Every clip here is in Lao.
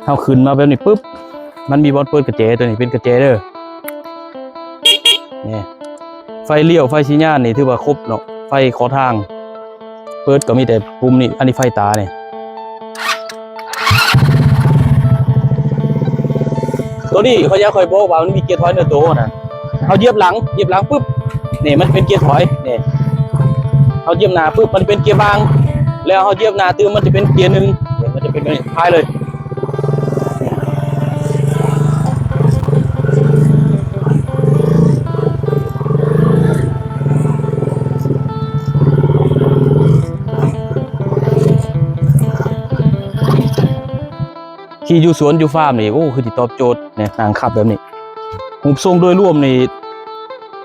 ເຮົາຂຶ້ນມາແບບນີ້ປຶບ ມັນມີບ່ອນເປີດກະແຈ ໂຕນີ້ເປັນກະແຈເດີ ນີ້ ໄຟລ້ຽວ ໄຟສັນຍານນີ້ຖືວ່າຄົບເນາະ ໄຟຂໍທາງ ເປີດກໍມີແຕ່ປຸ່ມນີ້ ອັນນີ້ໄຟຕານີ້ ໂຕນີ້ເຂົາຢາກໃຫ້ບອກວ່າມັນມີເກຍຖອຍເນື້ອໂຕນະ ເຮົາຢຽບຫຼັງ ຢຽບຫຼັງປຶບ ນີ້ມັນເປັນເກຍຖອຍ ນີ້ ເຮົາຢຽບໜ້າປຶບ ມັນເປັນເກຍບາງ ແລ້ວເຮົາຢຽບໜ້າຕື່ມ ມັນຈະເປັນເກຍໜຶ່ງ ນີ້ ມັນຈະເປັນແບບນີ້ ພາຍເລີຍ. ຂີ່ຢູ່ສວນຢູ່ຟາມນີ້ ໂອ້ ຄືຊິຕອບໂຈດແນ່ ນັ່ງຂັບແບບນີ້ ຮູບຊົງໂດຍລວມນີ້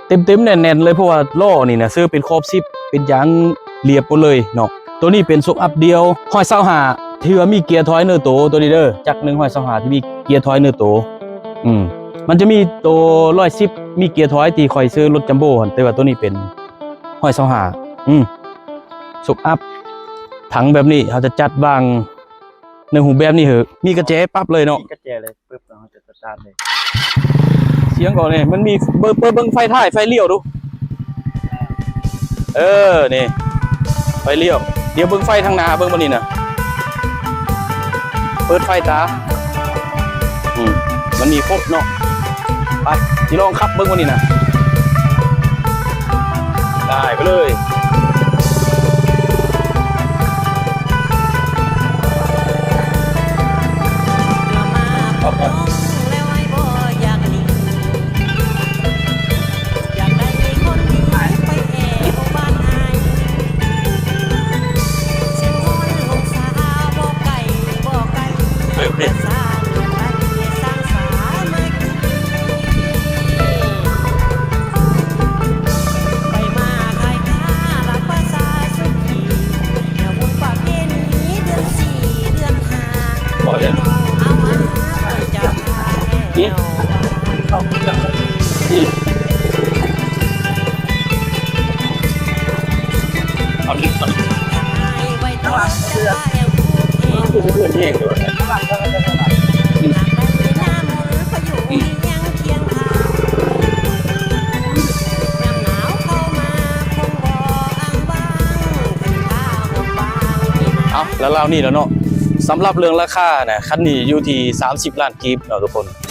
ເຕັມໆແໜ້ນໆເລີຍ ເພາະວ່າລໍ້ນີ້ນະ ເຊີເປັນຂອບສິບ ເປັນຢາງລຽບໝົດເລີຍເນາະ. ໂຕນີ້ເປັນຊົກອັບດ່ຽວ ຮ້ອຍຊາວຫ້າ ທີ່ວ່າມີເກຍຖອຍເນີໂຕ ໂຕນີ້ເດີ ຈັກໜຶ່ງຮ້ອຍຊາວຫ້າ ທີ່ມີເກຍຖອຍເນີໂຕ ອືມ ມັນຈະມີໂຕຮ້ອຍສິບ ມີເກຍຖອຍທີ່ຂ້ອຍຊື້ລົດຈັມໂບ້ຫັ້ນ ແຕ່ວ່າໂຕນີ້ເປັນຮ້ອຍຊາວຫ້າ ອືມ ຊົກອັບ ຖັງແບບນີ້ ເຮົາຈະຈັດວາງໃນຮູບແບບນີ້ເຮີ ມີກະແຈປັບເລີຍເນາະ ມີກະແຈເລີຍ ປຶບ ເຮົາຈະສະຕາດເລີຍ ສຽງກໍນີ້ ມັນມີ ເປີດ ເປີດເບິ່ງໄຟທ້າຍ ໄຟລ້ຽວດູ ເອີ ນີ້ ໄຟລ້ຽວ ດຽວເບິ່ງໄຟທາງໜ້າ ເບິ່ງບ່ອນນີ້ນະ ເປີດໄຟຕາ ອືມ ມັນມີຄົບເນາະ ໄປ ຊິລອງຂັບເບິ່ງບ່ອນນີ້ນະ ໄດ້ໄປເລີຍ. ເອົາ ລາວໆນີ້ແຫຼະເນາະ ສຳລັບເລື່ອງລາຄານະ ຄັນນີ້ຢູ່ທີ່ສາມສິບລ້ານກີບເນາະທຸກຄົນ.